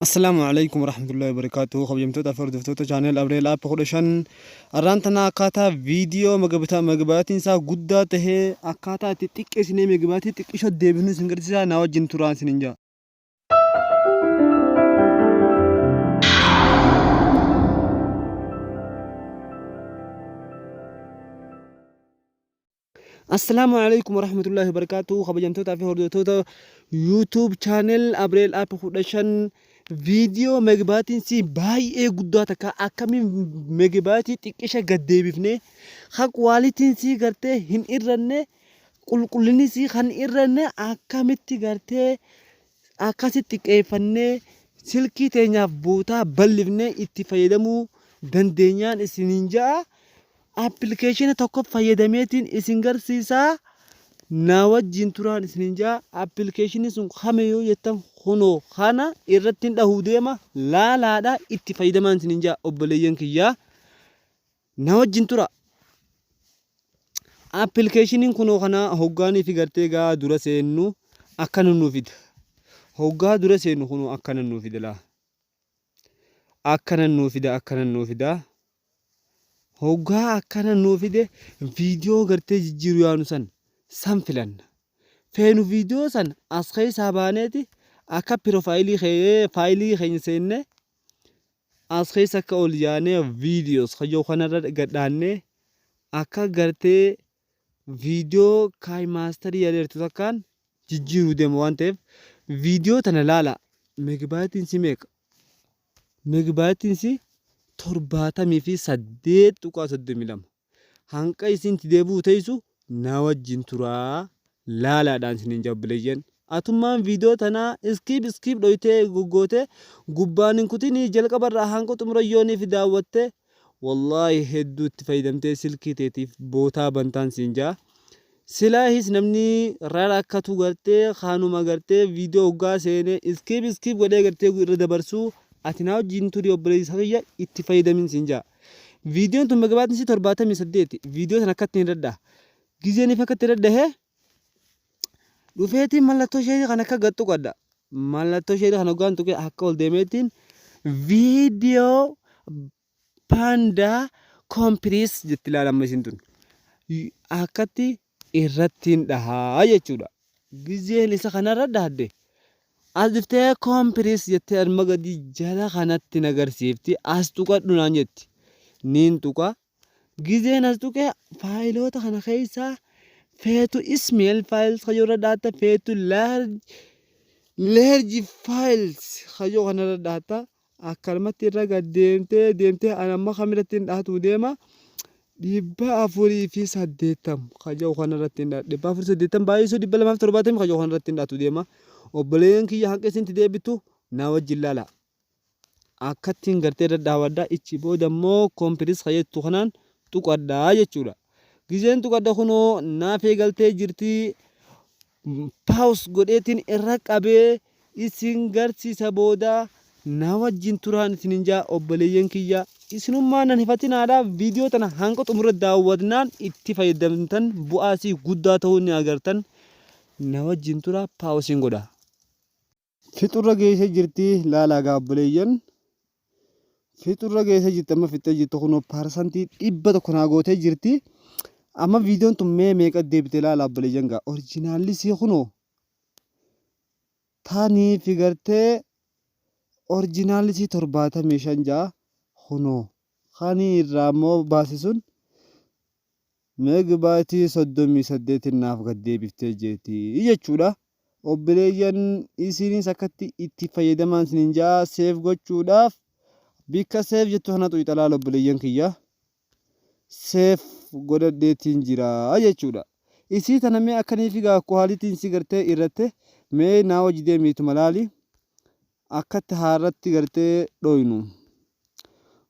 Assalaamu Aleeykum Warahmatullahi Wabarakaatuh Kabajamtoota fi hordoftoota channel Abreel App 15 Arraan tana akkaataa viidiyoo megabyte isaa guddaa tahee akkaataa itti xiqqeessinee megabyte xiqqishoo deebifnu isin garsiisaa naa wajjin turaa isinin jaa. Assalaamu alaikum warahmatullahi wabarakatuh kabajamtootaa fi hordoftoota YouTube channel Abreel App 15 viidiyoo megabyte si baay'ee guddaa takka akkamiin megabyte xiqqisha gad deebifnee kan quality sii gartee hin irranne qulqullinni sii kan irranne akkamitti gartee akkasitti xiqqeeffannee silkii teenyaaf bootaa bal'ifnee itti fayyadamuu dandeenyaan isiniin ja'a. Appilikeeshina tokko fayyadameetiin isin garsiisaa na wajjin turaan isiniin ja'a. Appilikeeshinni sun kami yoo jettan kunoo kana irratti hin dhahuu deema laalaadha itti fayyadamaan isiniin ja'a obboleeyyan kiyyaa na wajjin tura. Appilikeeshiniin kunoo kana hoggaanii fi gartee gaa dura seennu akkana nuu fida. Hoggaa dura seennu kunoo akkana nuu fida laa. Akkana nuu fida akkana nuu fida. Hoggaa akkana nuu fide viidiyoo gartee jijjiiru yaanu san san filanna. Feenu viidiyoo san as keessaa baaneeti akka pirofaayilii faayilii keenya seenne as keessa akka ol yaanee viidiyoos kayyoo kanarra gadhaannee akka gartee viidiyoo KineMasterii yadeertu takkaan jijjiiruu deema waan ta'eef viidiyoo tana laala megabyte si meeqa? Megabyte si 78.32 hanqa isin itti deebi'u teessu na wajjin turaa laalaadhaan isiniin jaa obboleeyyan. Atummaan viidiyoo tanaa skip skip dhoytee goggootee gubbaan hin kutinii jalqabarraa hanqa xumura yooniif daawwatte Wallaahi hedduu itti fayyadamtee silkii teetiif bootaa bantaan siin jaa. Silaahis namni rarakkatu gartee kanuma gartee viidiyoo hoggaa seenee skip skip godhee gartee irra dabarsuu ati naa wajjin turi obboleessa kiyya itti fayyadamin siin jaa. Viidiyoon tun megabyte isii 78 viidiyoo sana akkatti hin radha. Gizeen ifa akkatti radhahe dhufeetiin mallattoo ishee kan akka gad tuqadha. Mallattoo ishee kan hoggaan tuqee akka ol deemeetiin viidiyoo panda compress jetti ilaala amma isin tun. Akkatti irrattiin dhahaa jechuudha. Gizeen isa kanarra dhahadde as dhuftee compress jettee arma gadi jala kanatti nagarsiifti as tuqadhu naan jetti. Niin tuqa. Gizeen as tuqe faayiloota kana keessaa feetu small files kayyoo irra dhaatta feetu large large files kayyoo kana irra dhaatta akkanumatti irra gad deemtee deemtee an amma kamirratti hin dhaatu deema 480 kayyoo kana irratti hin dhaatu 480 baay'isuu 270 kayyoo kana irratti hin dhaatu deema obboleeyyan kiyya hanqa isinti deebitu na wajjin laala. Akkattiin gartee irra dhaawadha ichi booda immoo compress ka jettu kanaan tuqadha jechuudha. Gizeen tuqadha kunoo naaf eegaltee jirti pause godheetiin irra qabee isin garsiisa booda na wajjin turaan isinin jaa obboleeyyan kiyya isinummaa nan hifatinaadha viidiyoo tana hanga xumura daawwatnaan itti fayyadamtan bu'aasii guddaa ta'uu ni agartan na wajjin tura paawusiin godha. Fixurra geesse jirti laalaa gaa obboleeyyan. Fixurra geesse jirti amma fixxee jirti kunoo 100% naa gootee jirti. Amma viidiyoon tun mee meeqa deebite laalaa obboleeyyan gaa orjinaalli sii kunoo tanii fi gartee orjinaalli sii 75 jaa kunoo kanii irraa immoo baase sun megabyte 38 naaf gad deebiftee jirti jechuudha. Obboleeyyan isinis akkatti itti fayyadamaan isinin ja'a save gochuudhaaf bikka save jettu kana tuqxa laala obboleeyyan kiyya. Save godhadheetiin jira jechuudha. Isii tana mee akkanii figaa quality si gartee irratte mee naa wajji deemiituma laali akkatti haarratti gartee dhoynu.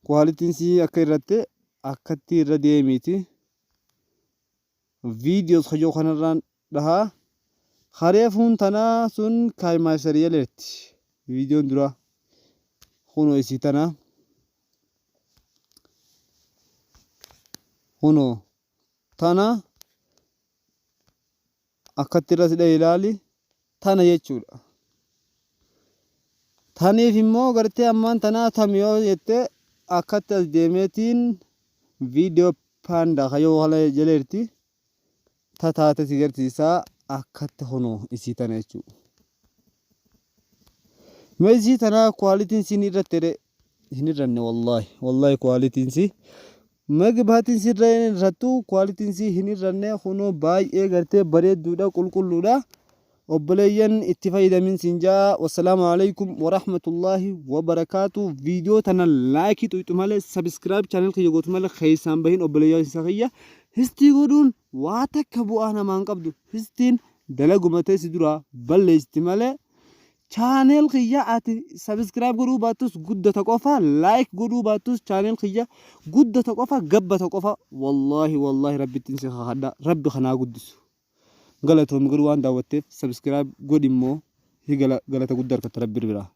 Quality si akka irratte akkatti irra deemiiti. Videos kajoo kanarraan dhahaa. Kareefuun tanaa sun KineMaster yaleerti. Viidiyoon duraa kunoo isii tana. Kunoo tana akkatti irra si dhahe ilaali tana jechuudha. Taniif immoo gartee ammaan tanaa tami yoo jette akkatti as deemeetiin viidiyoo panda kayyoo kana jala jirti tataate si garsiisaa akkatti kunoo isii tana jechuudha. Mee isii tanaa kwaalitiin siin irratti jedhe hin irranne wallaahi wallaahi kwaalitiin si Megbaatiin si irra hin irrattu kwaalitiin si hin irranne kunoo baay'ee gartee bareedduudha qulqulluudha. Obboleeyyan itti fayyadamin siin ja'a. Wassalaamu alaikum warahmatullaahi wabarakaatu. Viidiyoo tana laayikii xuyxu malee sabiskiraayib chaanel kiyya gootu malee keessaan bahin obboleeyyan isa kiyya. Histii godhuun waa takka bu'aa namaan qabdu. Histiin dalaguma ta'e si duraa balleessiti malee Channel kiyya ati subscribe godhuu baattus guddata qofa like godhuu baattus channel kiyya guddata qofa gabbata qofa wallahi wallahi rabbittin si kakadha rabbi kanaa guddisu galatoomi garuu waan daawwatteef subscribe godhi immoo hi galata guddaa argatta rabbi biraa.